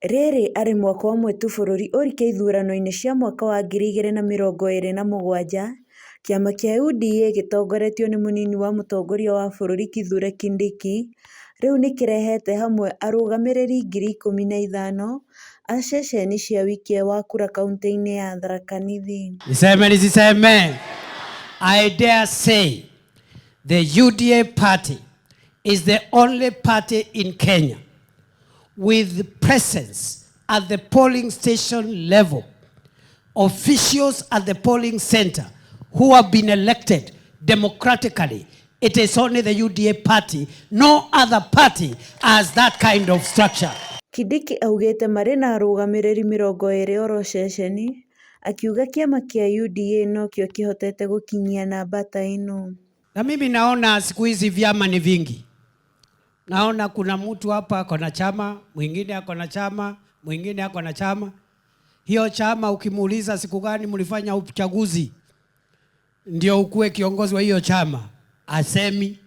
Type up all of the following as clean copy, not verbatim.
Rĩrĩ arĩ mwaka ũmwe tu bũrũri ũrike ithurano-inĩ cia mwaka wa 2027, kĩama kĩa UDA gĩtongoretio nĩ mũnini wa mũtongoria wa bũrũri Kithure Kindiki, rĩu nĩ kĩrehete hamwe arũgamĩrĩri 15,000 a ceceni cia wikia wa kura kaunti-inĩ ya Tharaka Nithi. Niseme nisiseme? I dare say the UDA party is the only party in Kenya with presence at the polling station level, officials at the polling center who have been elected democratically. It is only the UDA party. No other party has that kind of structure. Kindiki augĩte marĩ na arũgamĩrĩri 20 oro ceceni, akiuga kĩama kĩa UDA nokĩo kĩhotete gũkinyia namba ta ĩno. Na mimi naona siku hizi vyama ni vingi. Naona kuna mtu hapa ako na chama, mwingine ako na chama, mwingine ako na chama. Hiyo chama ukimuuliza siku gani mlifanya uchaguzi ndio ukuwe kiongozi wa hiyo chama, asemi.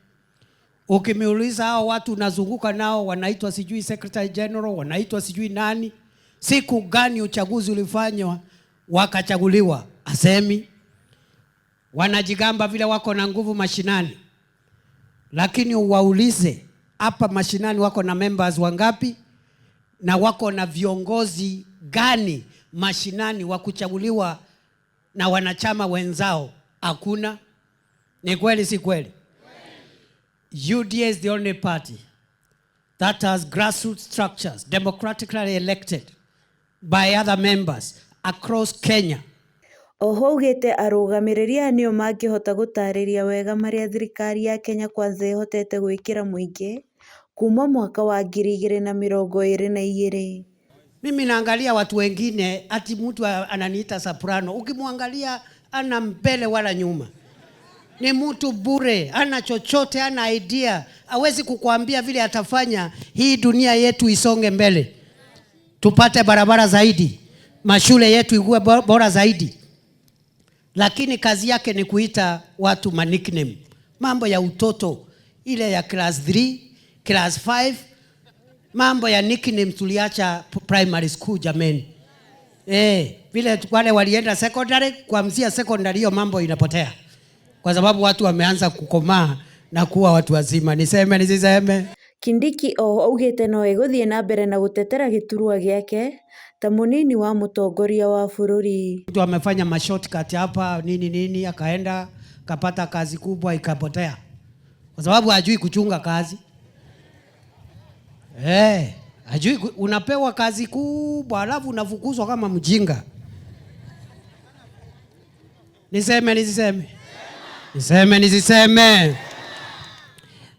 Ukimuuliza hao watu unazunguka nao wanaitwa sijui secretary general, wanaitwa sijui nani, siku gani uchaguzi ulifanywa wakachaguliwa, asemi. Wanajigamba vile wako na nguvu mashinani, lakini uwaulize hapa mashinani wako na members wangapi na wako na viongozi gani mashinani wa kuchaguliwa na wanachama wenzao? Hakuna. Ni kweli si kweli? UDA is the only party that has grassroots structures democratically elected by other members across Kenya. Oho augĩte arũgamĩrĩri aya nĩo mangĩhota gũtarĩria wega marĩa thirikari ya Kenya Kwanza ĩhotete gwĩkĩra mũingĩ kuma mwaka wa 2022. Mimi naangalia watu wengine ati mtu ananiita soprano, ukimwangalia ana mbele wala nyuma, ni mtu bure, ana chochote, ana idea, hawezi kukuambia vile atafanya hii dunia yetu isonge mbele, tupate barabara zaidi, mashule yetu ikuwe bora zaidi, lakini kazi yake ni kuita watu ma nickname, mambo ya utoto ile ya class 3, class 5, mambo ya nickname tuliacha primary school jameni. Vile wale walienda secondary, kuanzia secondary hiyo mambo inapotea, kwa sababu watu wameanza kukomaa na kuwa watu wazima. Niseme nisiseme? Kindiki oho augĩte no egũthiĩ na mbere na gũtetera gĩturwa gĩake ta mũnini wa mũtongoria wa bũrũri. Mtu amefanya ma shortcut hapa nini nini, akaenda kapata kazi kubwa ikapotea, kwa sababu hajui kuchunga kazi. Hajui unapewa kazi kubwa alafu unafukuzwa kama mjinga. Niseme nisiseme? Niseme nisiseme?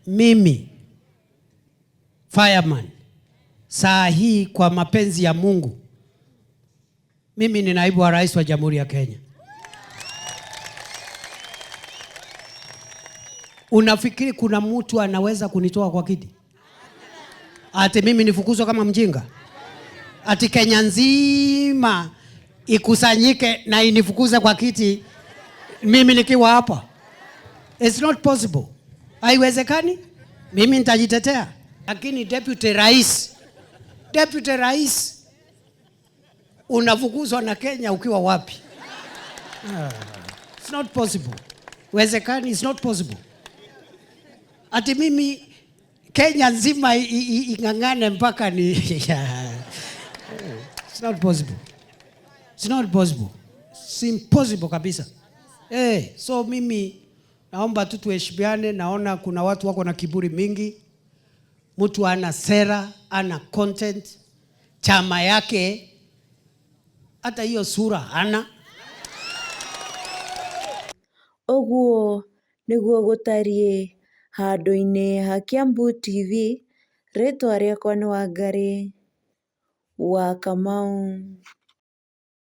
Mimi fireman saa hii kwa mapenzi ya Mungu, mimi ni naibu wa rais wa Jamhuri ya Kenya. Unafikiri kuna mtu anaweza kunitoa kwa kiti? Ati mimi nifukuzwe kama mjinga? Ati Kenya nzima ikusanyike na inifukuze kwa kiti mimi nikiwa hapa? It's not possible. Haiwezekani. Mimi nitajitetea. Lakini deputy rais unafukuzwa na Kenya ukiwa wapi? It's not possible. Wezekani, it's not possible. Ati mimi Kenya nzima ing'ang'ane mpaka ni It's not possible. It's not possible. It's impossible kabisa. So mimi naomba tu tuheshimiane. Naona kuna watu wako na kiburi mingi. Mtu ana sera, ana content, chama yake hata hiyo sura hana. Ũguo nĩguo gũtariĩ handũ-inĩ ha Kiambu TV, rĩtwa rĩakwa nĩ Wangari wa Kamau.